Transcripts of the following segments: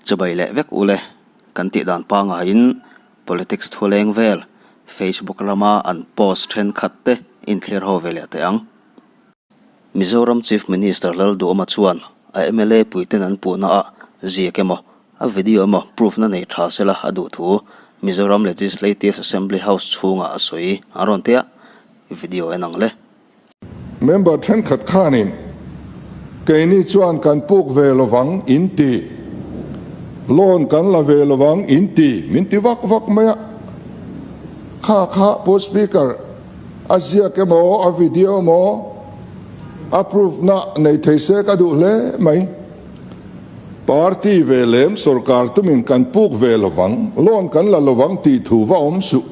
Chibai leh vek ule kan tih dan pangaiin politics thu leng vel Facebook lama an post thenkhat te inthlir ho ve leh teh ang. Mizoram Chief Minister Lalduhawma chuan a mla puiten an puhna ah ziak emaw a video emaw proof na nei tha sela a duh thu Mizoram Legislative Assembly House chhungah a sawi an rawn tia video en ang le. Member thenkhat khanin keini chuan kan puk ve lovang in ti, loan kan la ve lovang in ti min ti vak vak mai a. Kha kha Pu Speaker a ziak emaw a video emaw a proof na nei thei se ka duh hle mai. Party ve lem sorkar tumin kan puk ve lovang, loan kan la lovang tih thu va awm suh.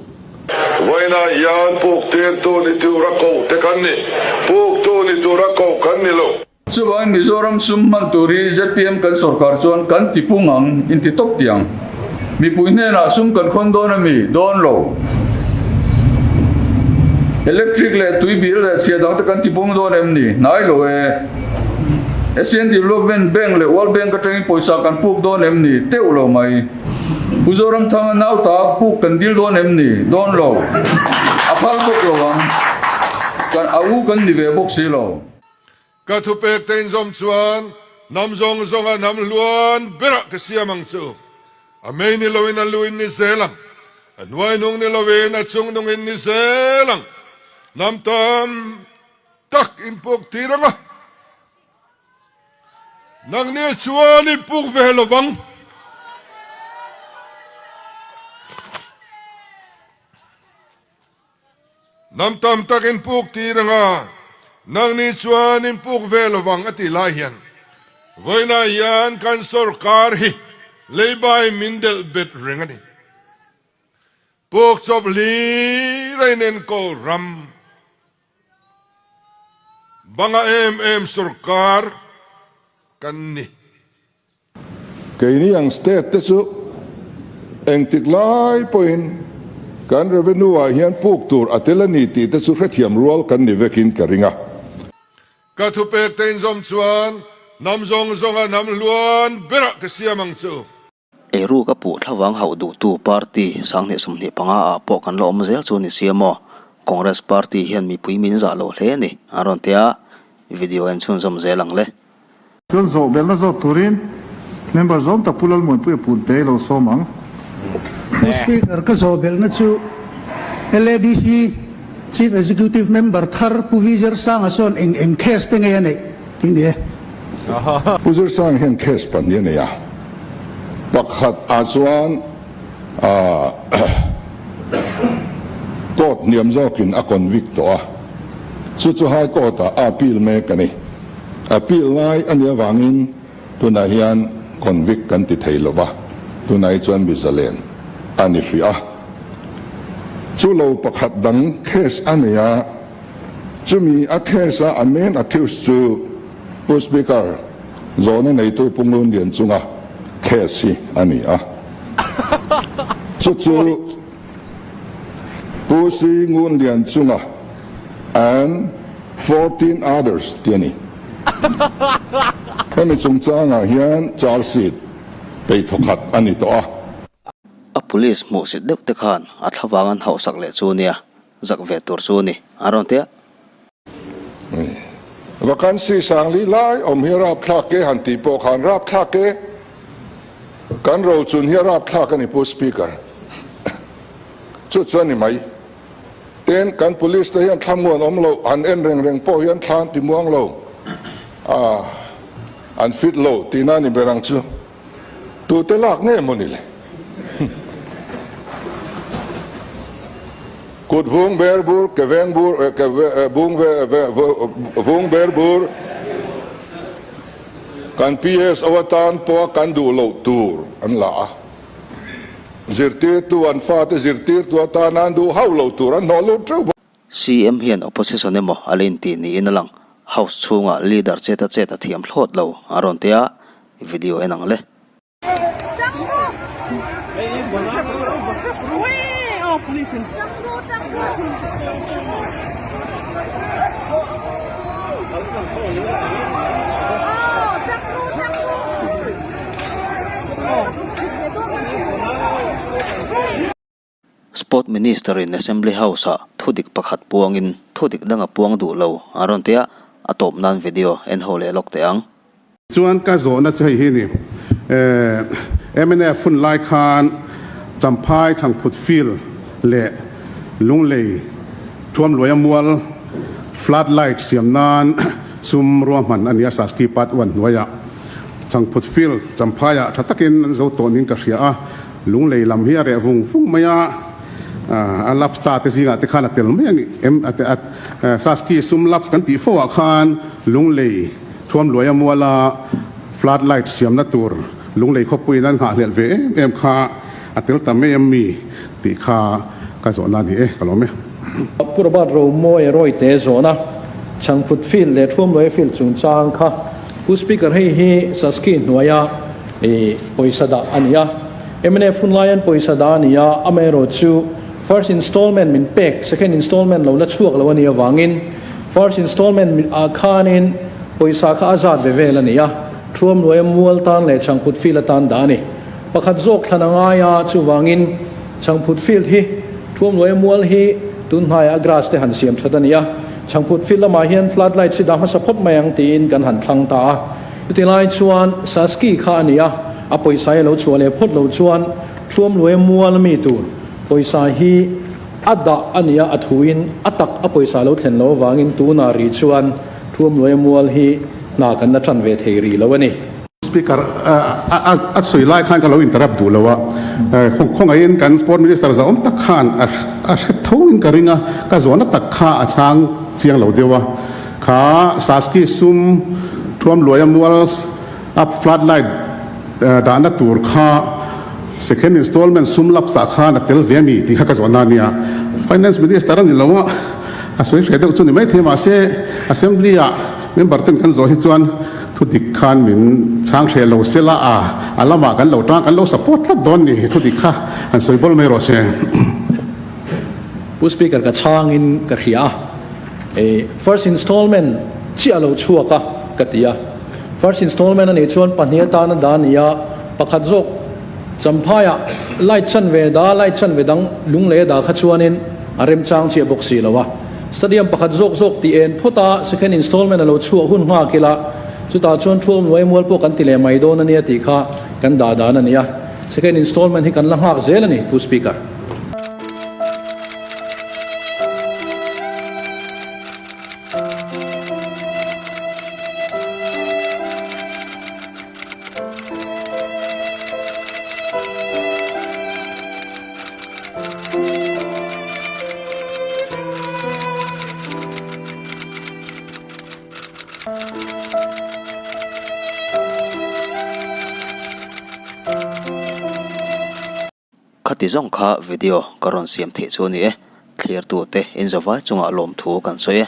Vawiinah hian puk tirtu ni tura koh te kan ni, puktu ni tura koh kan ni lo. Chuvangin Mizoram sum hman tur hi zpm kan sorkar chuan kan ti pung ang, inti tawp ti ang. Mipui hnenah sum kan khawn dawn a mi? Dawn lo. Electric leh tui bil leh chhia dang te kan ti pung dawn em ni? Hnai lo e. Asian Development Bank leh World Bank atangin pawisa kan puk dawn em ni? Teuh lo mai. Pu Zoramthanga nau ta puk kan dil dawn em ni? Dawn lo. A phal bawk lo ang. Kan a u kan ni ve bawk si lo. Ka thupek te inzawm chuan hnam zawng zawnga hnam hluan berah ka siam ang chu. A mei ni loin a lu in ni zel ang. A hnuai nung ni loin a chung nung in ni zel ang. Hnam tam tak in puk tir ang a. Nangni chuan i puk ve lovang. Hnam tam tak in puk tir anga, nangni chuan in puk ve lovang a tih lai hian vawiinah hian kan sorkar hi leibai min delh bet reng a ni. Puk chawp hlir a inenkawl ram. Banga em em sorkar kan ni. Keini ang state te chu engtik lai pawhin kan revenue ah hian puk tur a tel a ni tih te chu hrethiam rual kan ni vekin ka ring a. Ka thupek te inzawm chuan hnam zawng zawnga hnam hluan berah ka siam ang chu. Eiruk a puh thlavang hauh duhtu party 2025 ah pawh kan la awm zel chu ni sia maw? Congress party hian mipui min zah lo hle a ni, an rawn ti a, video en chhunzawm zel ang le. Chuan zawh belna zawt turin member zawm tak Pu Lalmuanpuia Punte lo sawm ang. Pu Speaker, ka zawh belna chu LADC Chief Executive Member thar Pu V Zirsanga sawn eng eng case te nge a neih tih ni e. Pu Zirsang hian case pahnih a nei a, pakhat ah chuan court hniam zawkin a convict tawh a, chu chu High Court ah a appeal mek a ni. Appeal lai a nih avangin tunah hian convict kan ti thei lo va, tunah hi chuan mi zalen a ni hrih a. Chu lo pakhat dang case a nei a, Chumi a case a a main accused chu Pu Speaker, zawhna neitu Pu Ngun Lian chunga case hi a ni a. Chu chu Pu Si Ngun Lian chunga and 14 others tih a ni. Hemi chungchangah hian charge sheet peih thawkhat a ni tawh a. A police hmuhsit deuh te khan a thlavang an hauhsak leh chu nia. Zak ve tur chu a ni, a rawn ti a. Vacancy sangli lai awm hi rapthlak e han tih pawh khan rapthlak e, kan rochun hi a rapthlak a ni Pu Speaker. Chu chu a ni mai. Tin, kan police te hian thlamuan awm loh han en reng reng pawh hian thla an ti muang lo, an fit lo tihna a ni ber ang chu. Tute lak nge maw ni le? Kut vung ber bur, ke veng bur, ke vung vung ber bur, kan PSO atan pawha kan duh loh tur an la a. Zirtirtu an fate zirtirtu atana an duh hauh loh tur an hnawh lut teuh bawk. CM hian opposition emaw a la intih niin a lang. House chhungah leader chet a chet a thiam thlawt lo a rawn ti a, video en ang le. Sport Minister in Assembly House ah thudik pakhat puangin thudik dang a puang duh lo an rawn ti a, a tawp nan video en ho leh lawk teh ang. Chuan ka zawhna chu hei hi ni, mnf hun lai khan Champhai Chhangphut Field leh Lunglei Thuamluaia Mual Flood Light siam nan sum ruahman a ni a, Saski Part One hnuaiah Chhangphut Field Champhaiah tha takin an zo tawh niin ka hria a, Lunglei lam hi a reh vung vung mai a, a lapse ta te zingah te khan a tel mai ang em, Saski sum lapse kan tih fo ah khan Lunglei Thuamluaia muala flood light siamna tur Lunglei khawpuiin an nghahhlelh ve em em kha a tel ta mai em mi tih kha ka zawhna a ni e, ka lawm e. Pu Robert Romawia Rawite zawhna Chhangphut Field leh Thuamluaia Field chungchang kha Pu Speaker hei hi Saski hnuaia pawisa dah a ni a, mnf hun laiin pawisa dah a ni a, amaherawhchu first installment min pek second installment lo la chhuak lo a nih avangin First installment ah khanin pawisa kha a zat ve vel a ni a, Thuamluaia mual tan leh Chhangphut field atan dah a ni. Pakhat zawk thlan a ngai a, chuvangin Chhangphut field hi Thuamluaia mual hi tun hnaiah a grass te han siam that a ni a, Chhangphut field lamah hian flood light hi dah hmasa phawt mai ang tiin kan han thlang ta a. Chutilai chuan Saski kha a ni a, a pawisa hi a lo chhuah leh phawt lo chuan Thuamluaia mual mi tur pawisa hi A dah a nia a thuin a tak a pawisa lo thlen lo avangin tunah rih chuan Thuamluaia mual hi hna kan la tan ve thei rih lo a ni. Speaker, a sawi lai khan ka lo interrupt duh lo a, khawngaihin kan Sport Minister zahawm tak khan a hre tho in ka ring a, ka zawhna tak kha a chhang chiang lo deuh a, kha Saski sum Thuamluaia mual A flood light dahna tur kha second installment sum lapse ah khan a tel ve a ni tih kha ka zawhna a nia. Finance Minister a ni lo a, a sawi hreh deuh chu ni maithei mahse Assembly ah member ten kan zawh hi chuan thu dik khan min chhang hreh lo se la a, a lamah kan lo tang kan lo support tlat dawn ni thu dik kha han sawi bawl mai rawh se. Pu Speaker ka chhangin ka hria a, first installment chiah a lo chhuak a ka ti a. First installment a nih chuan pahnih atana dah a ni a, pakhat zawk Champhaiah light chanve dah, light chanve dang lunglei a dah kha chuanin a remchang chiah bawk si lo a. Stadium pakhat zawk zawk tih en phawt a, second installment a lo chhuah hun nghak ila, chutah chuan thu awm luai mual pawh kan ti leh mai dawn a nia tih kha kan dah dan a ni a. Second installment hi kan la nghak zel a ni, Pu Speaker. Khati zawng kha video ka rawn siam theih chu a ni e, thlirtute inzawvai chungah lawmthu kan sawi e.